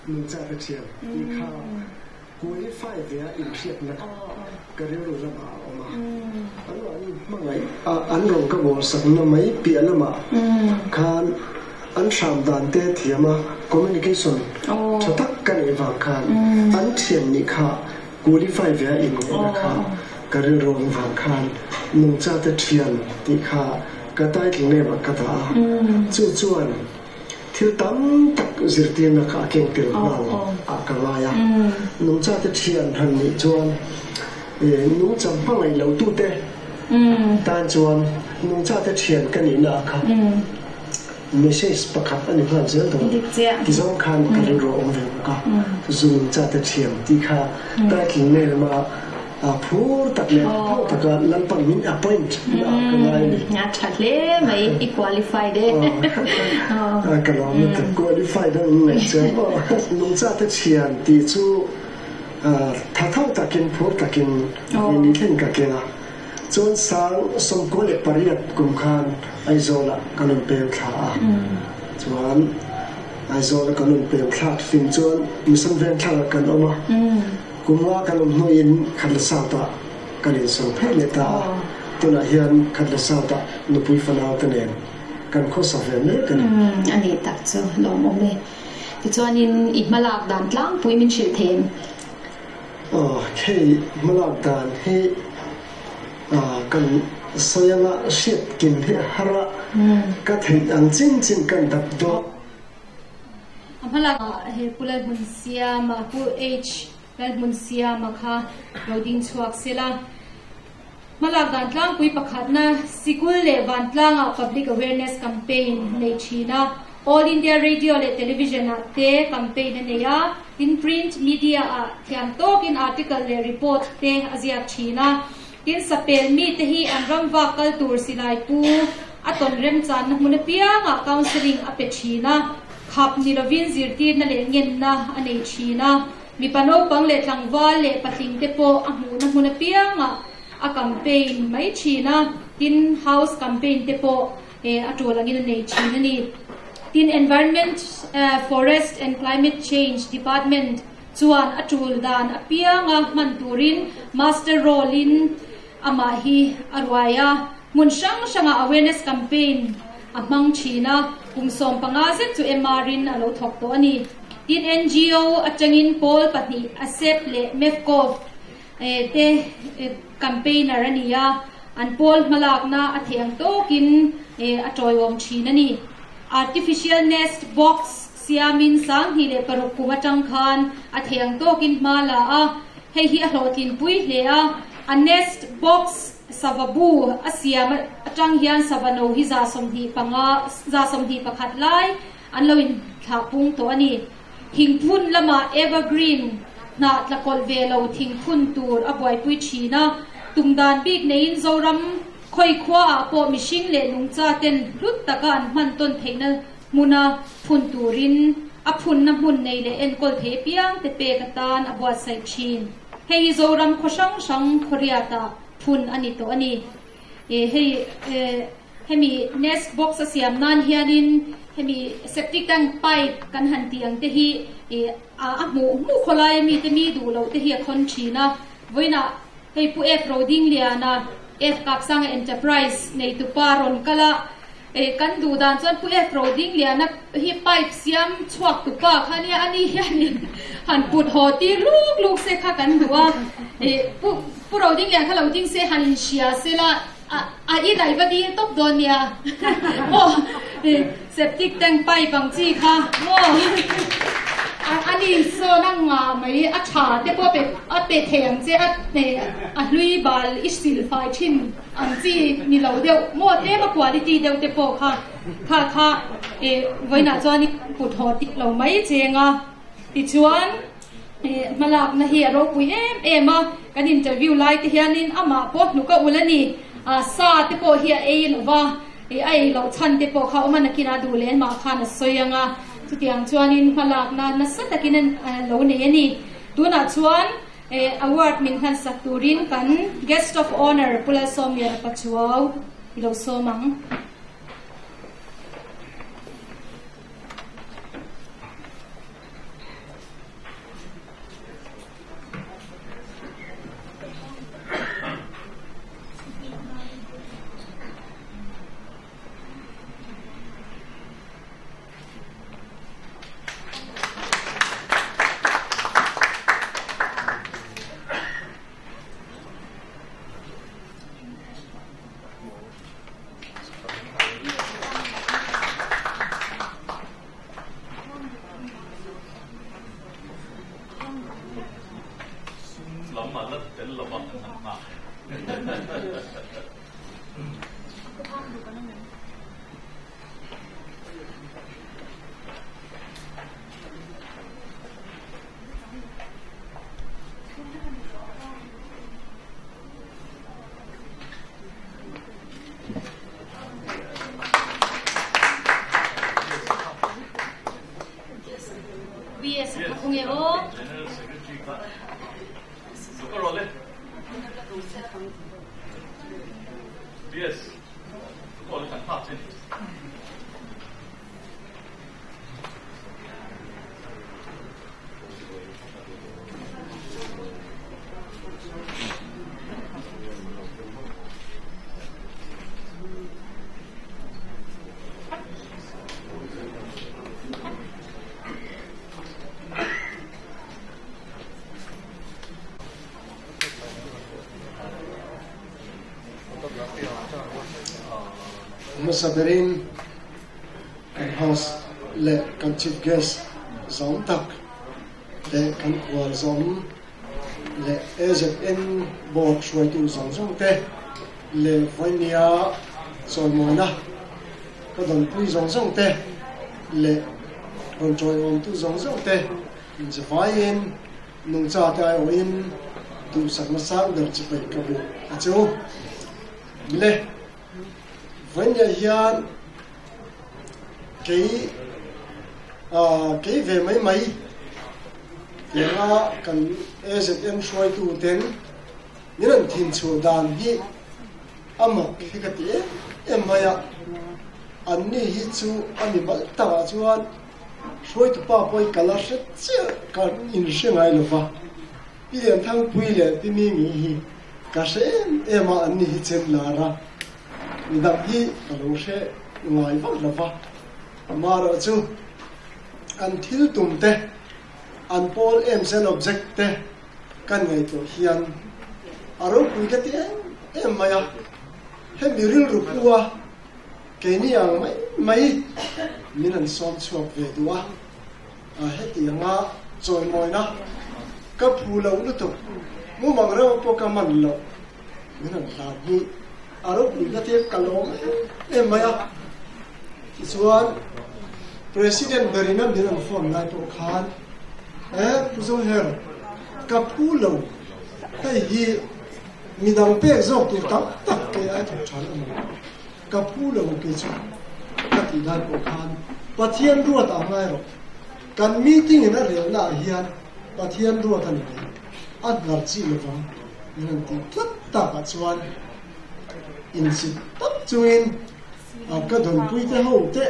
Nungchate thian tih kha qualify ve a inhriatna ka rilru lamah a awm a. An mahni hmangaih a an rawn ka bawlsakna mai piah lamah khan an hram dan te thiam a communication tha tak ka neih vang khan an thian nih kha qualify ve a inngaihna kha ka rilru awm vang khan nungchate thian tih kha ka title name ah ka dah a. Chu chuan Thil tam tak zirtirna kha a keng tel nghal ah ka ngai a. Nungchate thian han nih chuan nungchang hmangaih lo tute tan chuan nungchate thian ka nihna ah kha message pakhat a ni nghal zel dawn. Ti zawng khan ka rilru a awm ve bawk a. Zu nungchate thian tih kha title name a A phur tak leh phur taka Lalpan min appoint na ah ka ngai a ni. A tha hle mai, i qualified e. Ka lawm lutuk, qualified a in ngaih chuan aw. Nungchate thian tih chu tha tho takin phur takin ni thleng ka keng a. Chuan sang 98 kum khan Aizawlah kan rawn peng thla a. Chuan Aizawla kan rawn peng thlak hlim chuan Mission Vengthlangah kan awm a. Kum nga kan awm hnuin Khatla South-ah kan insawn phei leh ta a, tunah hian Khatla South-ah nupui fanau te nen kan khawsa ve mek a ni. A nih tak chu lawmawm e. Tichuanin i hmalak dan tlangpui min hrilh thei em? Aw, hei hmalak dan hi kan sawi anga hriat kim hi a har a, ka theih ang chin chin kan dap dawn. A hmalak ah he Pu Lalhmunsiama, Pu H. Lalhmunsiama kha lo ding chhuak se la. Hmalak dan tlangpui pakhatna sikul leh vantlangah public awareness campaign nei thin a, All India Radio leh Television ah te campaign a nei a, tin print media ah thiam tawkin article leh report te a ziak thin a. Tin sapel mite hi an ram vak kal tur silai pu a tawn remchanna hmun apiangah counselling a pe thin a, khap ni lovin zirtirna leh ngenna a nei thin a, mipa naupang leh tlangval leh patling te pawh a hmuhna hmun apiangah a campaign mai thin a, tin house campaign te pawh a tul angin a nei thin a ni. Tin Environment, Forest and Climate Change Department chuan a tul dan apianga hman turin master roll in amah hi a ruai a, hmun hrang hrangah awareness campaign a hmang thin a, kum 15 zet chu MR in a lo thawk tawh a ni. Tin, NGO atangin pawl pahnih ASEP leh MEFCOF te campaigner a ni a, an pawl hmalakna a thei ang tawkin a tawiawm thin a ni. Artificial nest box Siamin 2006 kum atang khan a thei ang tawkin hma la a, hei hi a hlawhtlinpui hle a, a nest box sava bu a siam atang hian sava no hi 25, 21 lai an lo inthlah pung tawh a ni. Thingphun lamah evergreen hnah tla kawlh ve lo thingphun tur a buaipui thin a, tum dan bik neiin Zoram khawi khuaah pawh mihring leh nungcha ten hlut taka an hman tawn theihna Hmuna phun turin a phunna hmun nei leh enkawl thei apiang te pek atan a buatsaih thin. Hei hi Zoram khaw hrang hrang khawriatah phun a ni tawh a ni. Hei hemi nest box a siam nan hianin hemi septic tank pipe kan han tih ang te hi a hmuh hmuh khawlai ami te mi duh loh te hi a khawn thin a. Vawiinah hei Pu F Rodingliana F Kapsanga Enterprise neitupa rawn kal a. Eh, kan duh dan chuan Pu F Rodingliana hi pipe siam chhuak tu pa kha nia, ani hianin han put haw tir luk luk se kha kan duh a. Eh, Pu Pu Rodinglian kha lo ding se han inhria se la, a a i daih va dil tawp dawn nia. Maw, eh, septic tank pipe ang chi kha maw. A ani sawn a ngah mai, a tha te pawh pe a pe thei ang che a, eh, a hlui bal i silfai thin. Ang chi ni lo deuh maw tlem a quality deuh te pawh kha kha kha e vawiinah chuan i kut haw tik lo mai cheng a tichuan e hmalakna hi a ropui em em a kan interview lai te hianin amah pawh hnuk a ulh a ni a sa te pawh hi a ei lo va e a ei loh chhan te pawh kha awm a nakinah duh leh mah khan a sawi ang a chutiang chuanin hmalakna nasa takin a lo nei a ni tunah chuan Award min hlansak turin kan Guest of Honour Pu Lalsawmliana Pachuau i lo sawm ang. tel lova kan han nghak. General Secretary kha lo ka rawh le. Yes, ka call kan nghak che ni. Hmasa berin kan host leh kan chief guest zawm tak leh kan khual zawm leh AZN board hruaitu zawng zawng te leh vawinia chawimawina ka dawnpui zawng zawng te leh rawn tawiawmtu zawng zawng te inzavaiin nungcha te aiawhin duhsakna sang ber chi paih ka bu a che u. Le vawinia hian kei kei ve mai mai tianga kan AZN hruaitu ten min rawn thinchhuah dan hi a mak hi ka ti em em mai a, anni hi chu a mi mal takah chuan hruaitu pa pawh hi ka la hre chiah ka inhre ngai lo va, Pi Lianthangpui leh Pi Mimi hi ka hre em em a, anni hi chen lar a, midang hi ka lo hre ngai vak lo va, amaherawhchu an thil tum te, an pawl aims and object te kan ngaihtuah hian a ropui ka ti em em mai a, hemi rilru pu a keini ang mai mai min an sawm chhuak ve duh a, hetianga chawimawina ka phu lo lutuk mumang reuh pawh ka man loh min an hlan hi a ropui ka ti ka lawm em em mai a, tichuan President berina min an phone lai pawh khan e Pu Zoher ka phu lo hei hi midang pek zawk tur tam tak kei ai thawk than a ni ka phu lo kei chu ka tih lai pawh khan Pathian ruat ah ngai rawh kan meeting in a relna ah hian Pathian ruat a ni mai a hnar chi lovang min han tih tlat tak ah chuan insit tak chungin ka dawnpui te ho te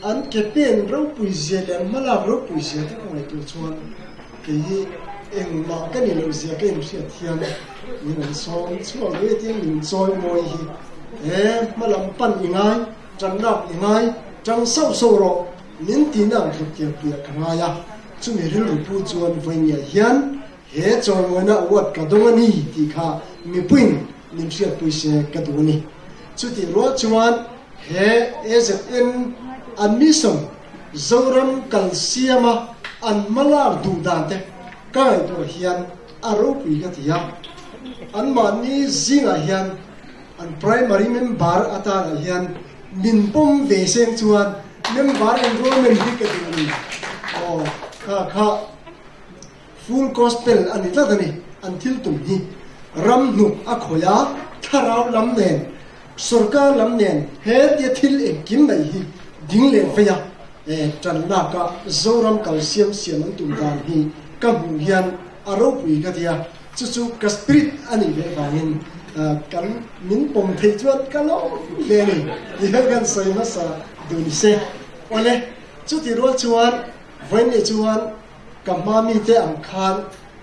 an ke pen ropui zia leh an hmalak ropui zia te ka ngaihtuah chuan kei hi engmah ka ni loh zia ka inhriat hian min an sawm chhuak ve tiin min chawi mawi hi he hmalam pan i ngai, tanlak i ngai, tang sauh sauh rawh min tihna ang tluk tiah piah ka ngai a, chumi rilru pu chuan vawinia hian he chawimawina award ka dawng a ni tih kha mipuiin min hriatpui se ka duh a ni. Chutih rual chuan He AZN an mission Zoram kal siama an hmalak duh dan te ka ngaihtuah hian a ropui ka ti a. Anmahni zingah hian an primary member atanah hian min pawm ve seng chuan member enrollment hi ka duh a ni. Aw kha kha full gospel a ni tlat a ni. An thil tum hi ram hnuk a khawih a, thlarau lam nen Sorkar lam nen hetia thil engkim mai hi ding leh vei a, tan lak a Zoram kal siam siam an tum dan hi ka hmuh hian a ropui ka ti a, chu chu ka spirit a nih leh vangin kan min pawm theih chuan ka lawm hle a ni tih hian kan sawi hmasa duh ni se. Awle, chuti rual chuan vawiin leh chuan ka hma mite ang khan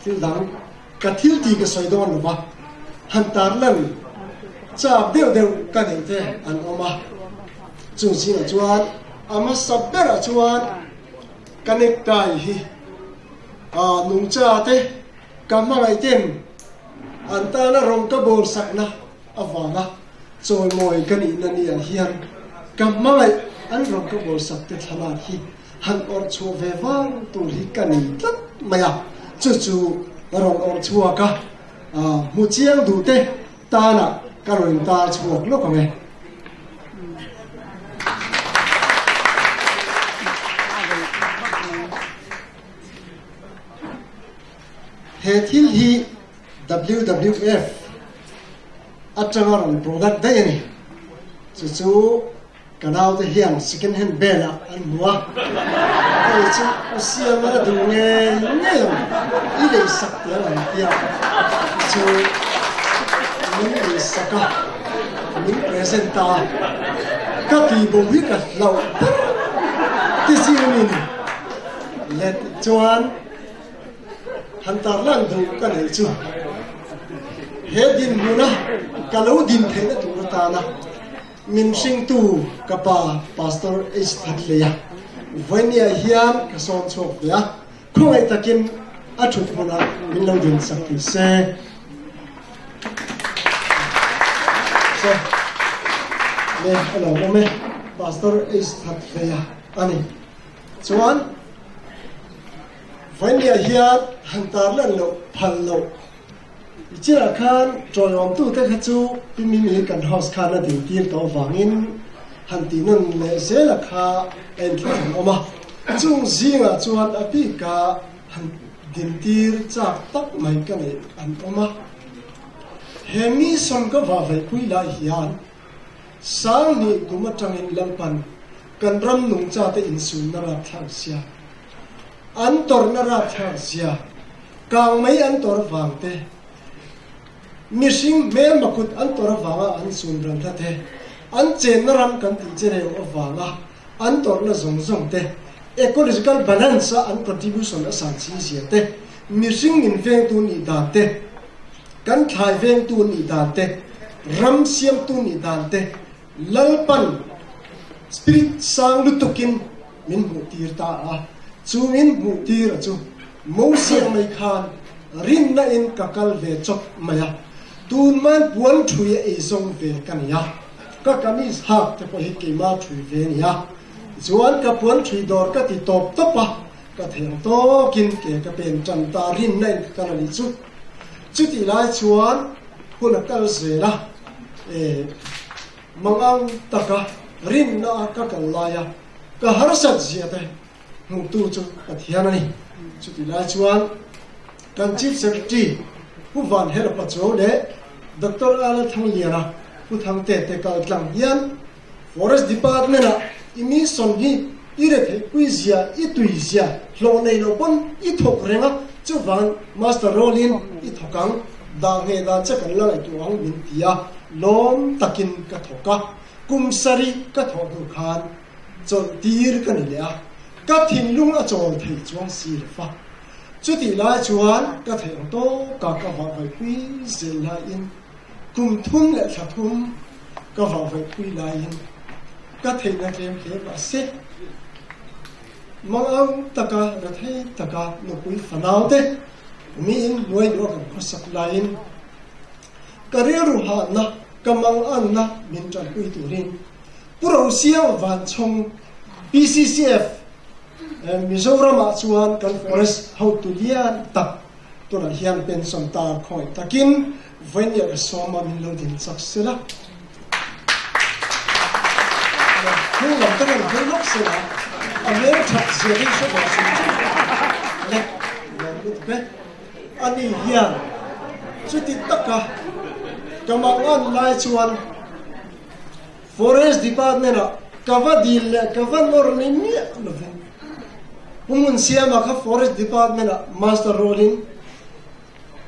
thil dang Ka thil tih ka sawi dawn lo va, han tarlan chak deuh deuh ka neih te an awm a. Chung zingah chuan a hmasa berah chuan ka necktie hi nungcha te ka hmangaih ten an tana rawng ka bawl sakna avanga chawimawi ka nihna niah hian ka hmangaih an rawng ka bawl sak te thlalak hi Han awrh chhuah ve vang tur hi ka nei tlat mai a, chu chu rawn awrh chhuak a. Hmu chiang duh te tana ka rawn intar chhuak lawk ang e. He thil hi WWF atanga rawn product daih a ni. Chu chu Ka naute hian second hand bel ah an hmu a, hei chu u siam a duh ngei ngei ang, i lei sak teh ang an tia, chu min lei sak a, min present ta a, ka ti bo hi ka hlauh ber ti zing a mi ni let chuan han tarlan duh ka neih chu he dinhmuna ka lo din theihna tur atana Min hringtu ka pa Pastor H Thatleia vawinia hian ka sawm chhuak ve a, khawngaih takin a thut hmunah min lo din sak thei se. So, le a lo awm e, Pastor H Thatleia a ni. Chuan, vawinia hian han tarlan loh phal loh I chiah khan ṭawiawmtute kha chu Pi Mimi kan house khan a dintir tawh avangin han tih nawn leh zela kha a inthlah an awm a. Chung zingah chuan a bika han dintir chak tak mai ka neih an awm a. He mission ka vahvaihpui lai hian Sanghnih kum atangin Lalpan kan ram nungchate insunna rapthlak zia, an tawrhna rapthlak zia, Kang mai an tawr vang te, mihring hmelma kut an tawr avanga an sun ral hla te, an chenna ram kan tih che reu avanga an tawrhna zawng zawng te, ecological balance a an contribution a san chi zia te, mihring min vengtu nih dan te, kan thlai vengtu nih dan te, ram siamtu nih dan te, Lalpan spirit sang lutukin min hmuhtir ta a, chu min hmuhtir a chu Mosia mai khan rinna in ka kal ve chawp mai a, tun man puan thui a ei zawng ve ka ni a, ka kamis hak te pawh hi keima thui ve a ni a, chuan ka puan thui dawr ka ti tawp tawp a, ka theng tawkin ke ka pen tan ta rinna in ka kal a nih chu. Chutih lai chuan hun a kal zel a, e mangang taka rinna a ka kal lai a, ka harsat zia te hmuhtu chu Pathian a ni. Chutih lai chuan kan Chief Secretary Pu Van Helpa Chuau leh Doctor Ala Thangliana Pu Thangte te kal tlang hian Forest Department ah i mission hi i retheihpui zia, i tui zia hlawh nei lo pawn i thawk reng a, chuvang Master role in i thawk ang, dah ngheh dan che kan la ngaihtuah ang min ti a, lawm takin ka thawk a, kum sarih ka thawh hnu khan chawlh tir ka ni leh a, ka thinlung a chawl thei chuang si lo fa. Chutih lai chuan ka theih ang tawka ka vahvaihpui zel laiin kum thum leh thla thum ka vahvaihpui laiin ka theihna tlem hle mah se, mangang taka rethei taka nupui fanaute miin hnuai luah kan khawsak laiin ka rilru hahna, ka manganna min tanpui turin Pu Rosiang Vanchhawng, PCCF, Mizoramah chuan kan forest hotu lian tak tunah hian pension ta khawngaih takin vawinia ka sawm a min lo din chak sela. Hnung lam te rawn hawi lawk sela a hmel that zia hi hre ve hrim hrim lek lawm lutuk e. Ani hian chuti taka ka mangan lai chuan Forest Department ah ka va dil leh ka va nawr ni miah lovin Pu Hmunsiama kha Forest Department ah Master role in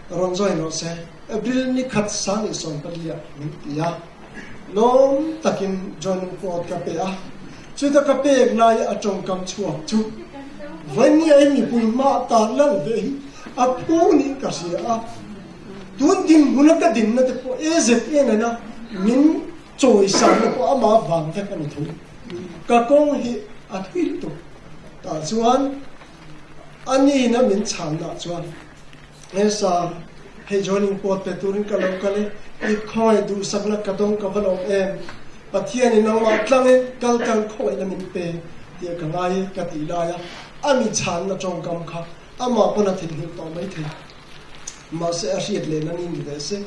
rawn join rawh se, April ni khat sang leh 14 ah min ti a, lawm takin joining code ka pe a, chuta ka pek lai a tawngkam chhuak chu Vawinia mipui hma tar lan ve hi a phu nih ka hria a. Tun dinhmuna ka dinna te pawh AZA nena min chawisanna pawh amah vang vek a ni tho. Ka kawng hi a thui lutuk. Tah chuan a nina min chhanna chuan He sir, hei joining pawt pe turin ka lo kal e, i khawngaih duhsakna ka dawng ka va lawm em? Pathianin nangmah tlang e, kal tlang khawngaihna min pe tih ka ngai e ka tih lai a, a mi chhanna tawngkam kha amah pawn a theihnghilh tawh maithei. Mahse a hriat lehna ni ni ve se.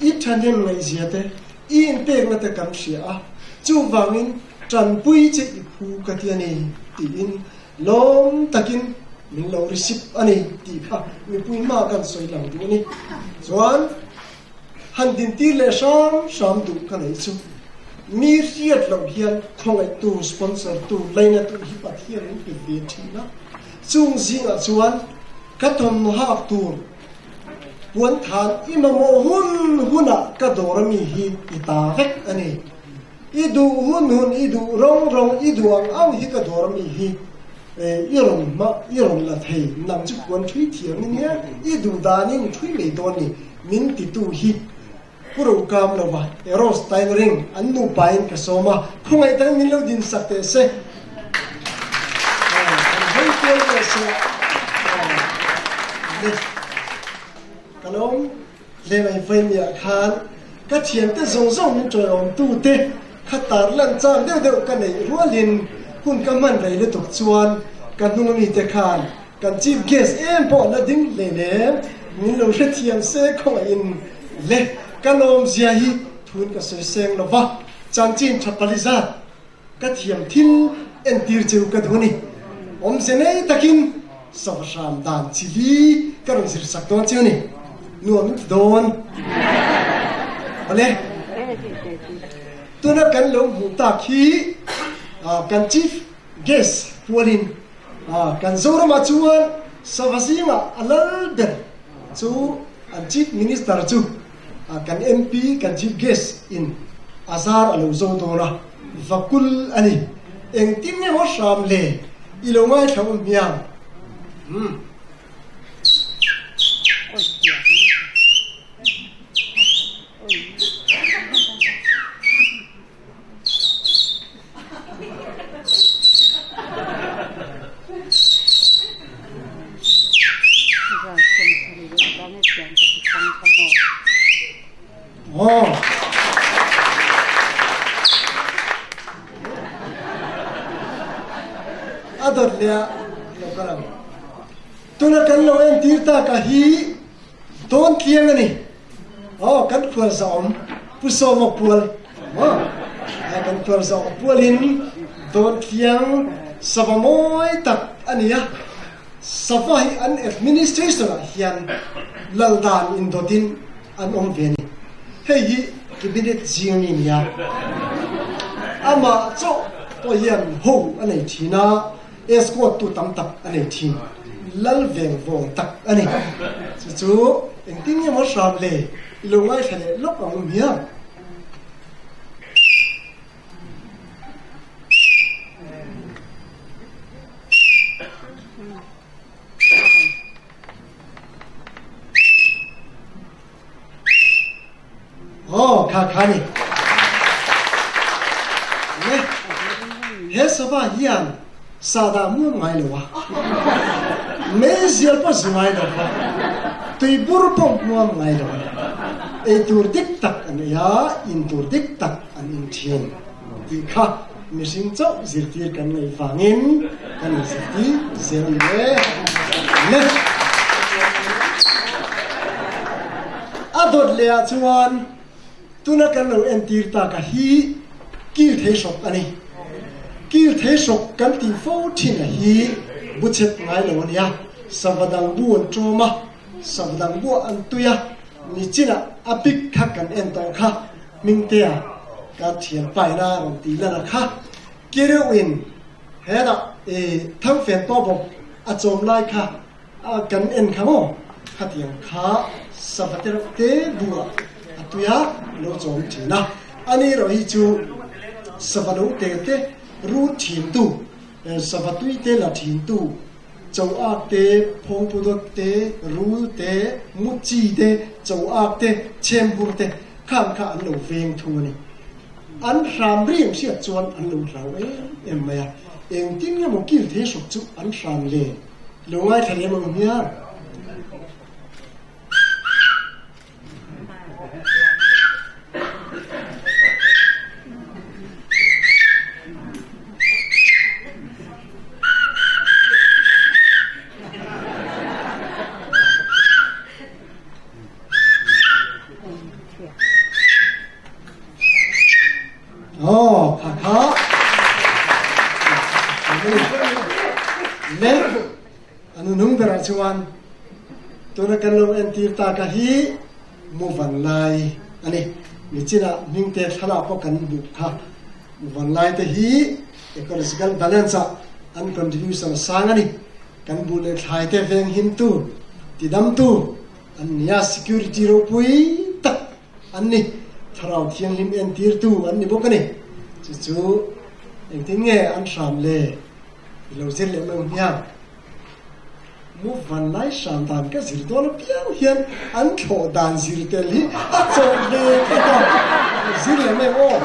I thahnem ngaihzia te, i inpekna te kan hria a, chuvangin tanpui che i phu ka ti a ni, tiin lawm takin min lo risip a ni tih kha mipui hma kan sawi lang duh a ni. Chuan han dintir leh hram hram duh ka nei chu mi hriat loh hian khawngaihtu, sponsor tu, lainatu hi Pathian min pe ve thin a, chung zingah chuan Ka thawmhnaw hak tur puan than i mamawh hun hunah ka dawr ami hi i ta vek a ni. I duh hun hun, i duh rawng rawng, i duh ang ang hi ka dawr ami hi i rawn hma, i rawn la thei. Nang chu puan thui thiam i nia, i duh danin thui mai dawn ni, min titu hi Pu Rokam lova Eros Tailoring an nupain ka sawm a, khawngaih dang min lo din sak teh se. Kan hawi kual teh se. Le ka lawm hle mai Vaimia khan ka thiante zawng zawng min tawiawm tu te kha tar lan chang deuh deuh ka neih rualin hun ka hman rei lutuk chuan ka hnung ami te khan Kan chief guest em pawh la ding hle le, min lo hrethiam se khawngaihin le ka lawmzia hi thun ka sawi seng lo va, chanchin tha pali zat ka thiam thil entir cheu ka duh a ni. Awmze nei takin sava hram dan chi li ka rawn zir sak dawn cheu ni, nuam in ti dawn. Awle, tuna kan lo hmuh tak hi kan chief guest pualin Kan Zoramah chuan sava zingah a lal ber chu an Chief Minister chu kan MP, kan Chief Guest in a zar a lo zo dawn a, vakul a ni. Engtin nge maw hram le i lo ngaithla awm hmiang? Umm. A dawt leh ah lo kal ang. Tuna kan lo entir tak a hi dawn tliang a ni. Aw, kan khual zaawm Pu Sawma pual maw? Kan khual zaawm pualin Dawntliang sava mawi tak a ni a. Sava hi an administration ah hian lal dan indawtin an awm ve a ni. Hei hi cabinet zing mi a ni a. Amah chauh pawh hian ho a nei thin a, escort tu tam tak a nei thin. Lal veng vawng tak a ni. Chu chu engtin nge maw hram le i lo ngaithla leh lawk ang u hmiang. Aw kha kha ni. Le he sava hian sahdah muam ngai lo a, meizial pawh zu ngai lo va, tuibur pawh muam ngai lo a, eitur dik tak an ei a, intur dik tak an in thin tih kha mihring chauh zirtir kan ngaih vangin kan inzirtir zel a ni e. Le a dawt leh ah chuan tuna kan lo entir tak a hi kil thei hrawk a ni. Kil thei hrawk kan tih fo thin a hi bu chhet ngai lo a nia. Sava dang bu an tawm a, sava dang buah an tui a, nichinah a bik kha kan en tawh kha. Hmingtea ka thian paina rawn tih lan a kha Kireuhin hetah i Thangfen pawh bawk a chawm lai kha kan en kha maw khatiang kha sava te reuh te buah a tui a lo chawm thin a, ani erawh hi chu sava lo te te rut thin tu, sava tui te la thin tu, Cho ak te, phawngpudawt te, rul te, muchi te, cho ak te, chembur te khang kha an lo veng thung a ni. An hram ri ang hriat chuan an lo hlau em em mai a, engtin nge maw kil thei hrawk chu an hram le? Lo ngaithla lem ang hmiang. hnuhnung berah chuan tuna kan lo entir ta ka hi Muvan lai a ni. Nichinah hmingte thlalak pawh kan hmuh kha. Muvan lai te hi ecological balance ah an contribution a sang a ni. Kan buh leh thlai te veng himtu, tidamtu an ni a, security ropui tak an ni. Thlarau thianghlim entirtu an ni bawk a ni. Chu chu engtin nge an hram le? I lo zir leh mai ang hmiang. Mu van lai hram dan ka zir dawn apiang hian an thlawh dan zir tel hi a chawh ve tlat a, zir leh mai ang aw.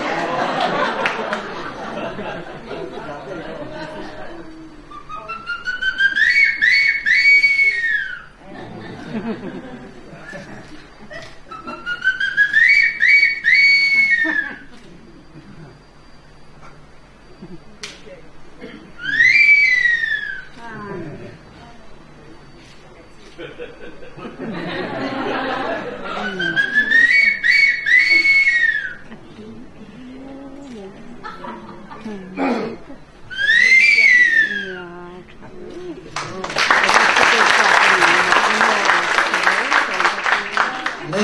Le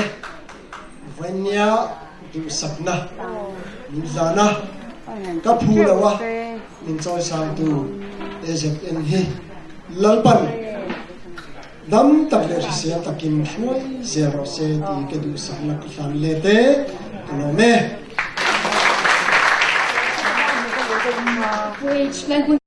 Vainia duhsakna min hlan a, ka phu lo a min chawisangtu AZN hi Lalpan dam tak leh hrisel takin hruai zel rawh se tih ka duhsakna ka hlan let e, ka lawm e. Wage Lalhmun.